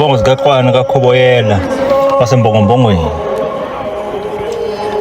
Izibongo zikaXwana kaKhoboyela waseMbongombongweni.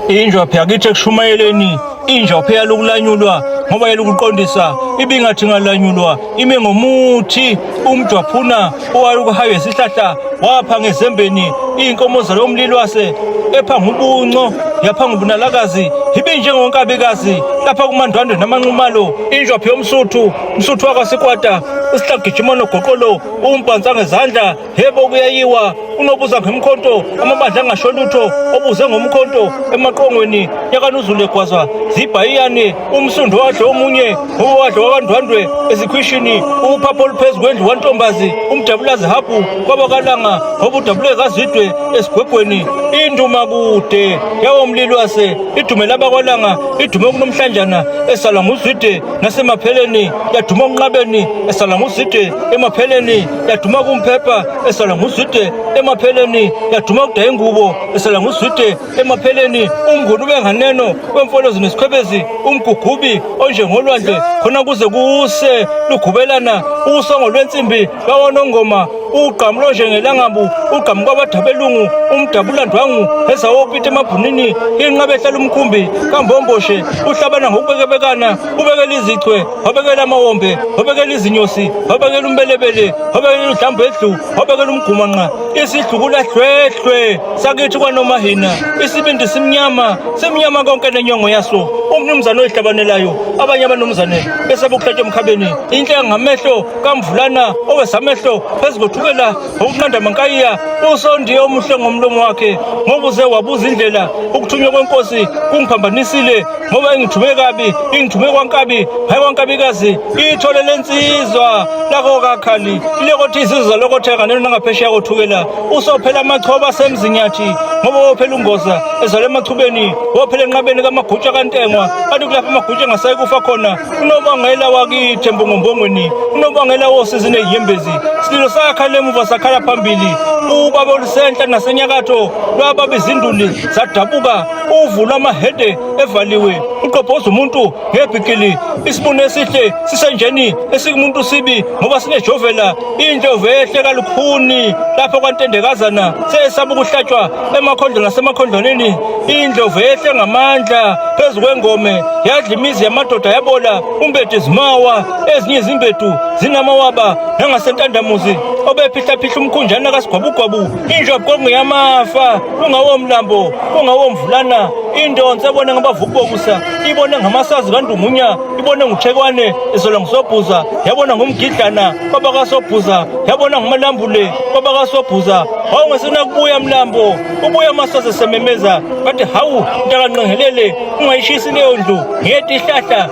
Injwaphi yakithi ekushumayeleni, injwaphi yalukulanyulwa ngoba yelukuqondisa ibingathi ngalanyulwa ime ngomuthi umjwaphuna owalukuhaywe isihlahla wapha ngezembeni iy'nkomo zalo mlilwase epha ngubunco yapha ngubunalakazi ibinjengonkabikazi lapha kumandwandwe namanxumalo injwaphi yomsuthu msuthu wakwasikwata usihlagijima nogoqolo umbhansa ngezandla yebo kuyayiwa unobuza ngemkhonto amabandla angasho lutho obuze ngomkhonto emaqongweni yakanuzulu egwazwa zibhayiyane umsundu wadla omunye owadla wakandwandwe ezikhwishini uphapho oluphezu kwendlu wantombazi umdabulazi habhu kwabakalanga ngoba udabule kazidwe esigwegweni induma kude yawomlilwase idume labakwalanga idume kunomhlanjana esala nguzwide nasemapheleni yaduma kunqabeni esala nguzwide emapheleni yaduma kumphepha esala nguzwide emapheleni yaduma kudaya ingubo esala nguzwide emapheleni umnguni ube nganeno wemfolozi nesikhwebezi umgugubi onjengolwandle khona kuze kuse lugubelana usongo lwensimbi lwawonongoma ugqamu lonjengelangabu ugqamu kwabadabelungu umdabulandwangu ezawopita emabhunini inqaba ehlala umkhumbi kambomboshe uhlabana ngokubekebekana ubekela izichwe wabekela amawombe wabekela izinyosi wabekela umbelebele wabekela udlambu edlu wabekela umgumanqa isidlukula hlwehlwe sakithi kwanomahina isibindi simnyama simnyama konke nenyongo yaso umnumzane oyihlabanelayo abanye abanumzane besaba ukuhlatshwa emkhabeni inhleka ngamehlo kamvulana owesamehlo phezu kothukela ngokunqanda amankayiya usondiye omuhle ngomlomo wakhe ngoba uze wabuza indlela ukuthunywa kwenkosi kungiphambanisile ngoba ingithume kabi ingithume kwankabi hayi kwankabikazi ithole lensizwa lako kakhali ilekothi izizwa lokothe nganeno nangaphesheya kothukela usophela amachoba asemzinyathi ngoba wophela ungoza ezalwa emachubeni wophela enqabeni kamagutsha kantengwa kanti kulapho amagutsha engasayi kufa khona unobangela wakithi embongombongweni unobangela wosizi nezinyembezi sililo sakhala emuva sakhala phambili ubaba olusenhla nasenyakatho lwababa izinduli zadabuka uvula amahede evaliwe uqobhoza umuntu ngebhikili isibunu esihle sisenjeni esikumuntu sibi ngoba sinejovela indlovu ehle kalukhuni lapho kwantendekazana sesaba ukuhlatshwa emakhondlo nasemakhondlwaneni indlovu ehle ngamandla phezu kwengome yadla imizi yamadoda yabola umbethu izimawa ezinye izimbedu zinamawaba nangasentandamuzi obephihlaphihla umkhunjana kasigwabugwabu injob kwakungeyamafa kungawomlambo kungawomvulana indonsa ebone ngabavukubokusa ibone ngamasazi kandungunya ibone nguthekwane izolwa ngusobhuza yabona ngumgidlana kwabakasobhuza yabona ngumalambule kwabakasobhuza wawungesenakubuya mlambo ubuya amasazi esememeza bathi hawu mntakanqengelele ungayishisi leyo ndlu ngiyeta ihlahla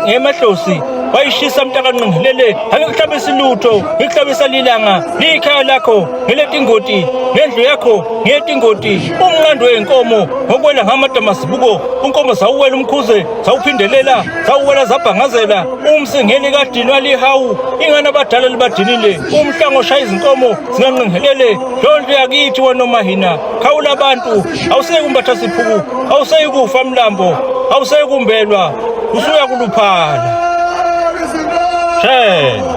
ngiyemahlosi wayishisa mntakanqengelele angikuhlabisi lutho ngikuhlabisa lilanga liyikhaya lakho ngiletingoti ngendlu yakho ngiyetingoti umnqando wenkomo ngokwela ngamadamazibuko unkomo zawuwela umkhuze zawuphindelela zawuwela zabhangazela umsingeli kadinwa lihawu ingane abadala libadinile umhlango oshaya izinkomo zinganqengelele loo ndlu yakithi wanomahina khawula abantu awuseyikumbatha siphuku awuseyikufa mlambo awuseyikumbelwa usuya kuluphala. She.